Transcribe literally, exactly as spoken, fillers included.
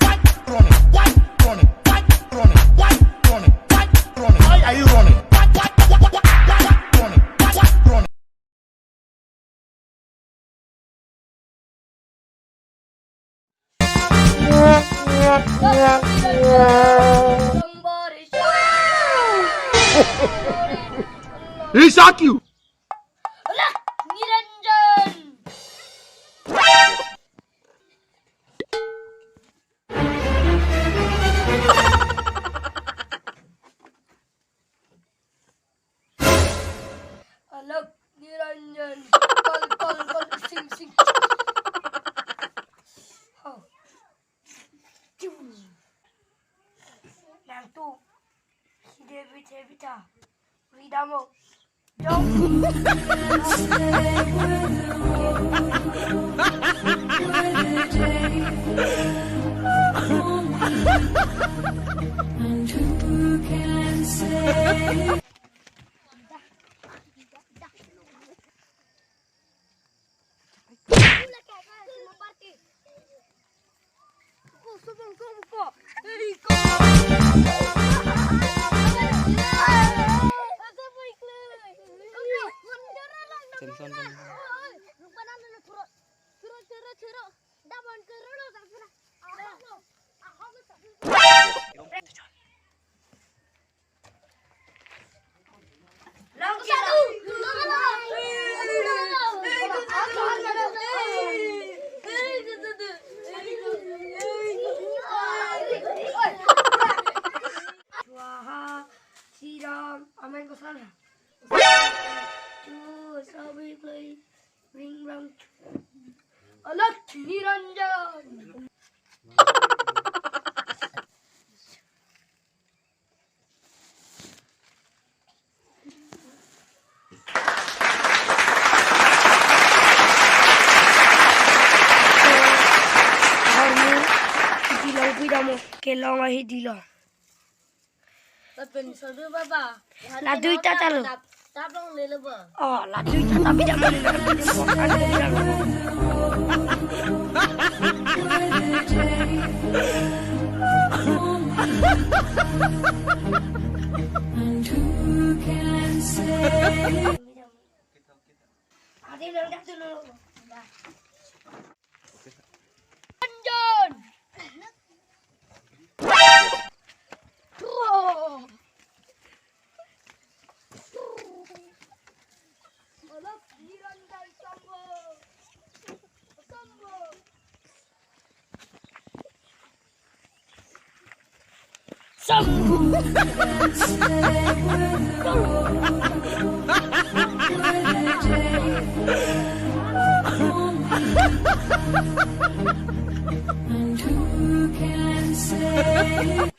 Why are you running? Why are you running? Why are you running? Why are you running? Why are you running? Why are you running? Why are you running? He shot you. Niranjan. Alok Niranjan. Kol, kol, kol, sing, sing. Oh. Nangtum. Si David, David, ah. Ridamo. Jong. And who can say? Swaha, Sri Ram, Amen, Kosala. Chu, Sabi, Play, Ring, Rang, Chu. Alok Niranjan. Hormu dilong pidamo, kelong ahi dilong. Lapen sodu baba. La dui ta ta lo. Tap, tap long le lo ba. Oh, la dui ta ta pidamo le lo. And who can say? Adi nang dak dulu. Anjan. Wah. Malah giliran dari Sambo. Sambo. And who can say?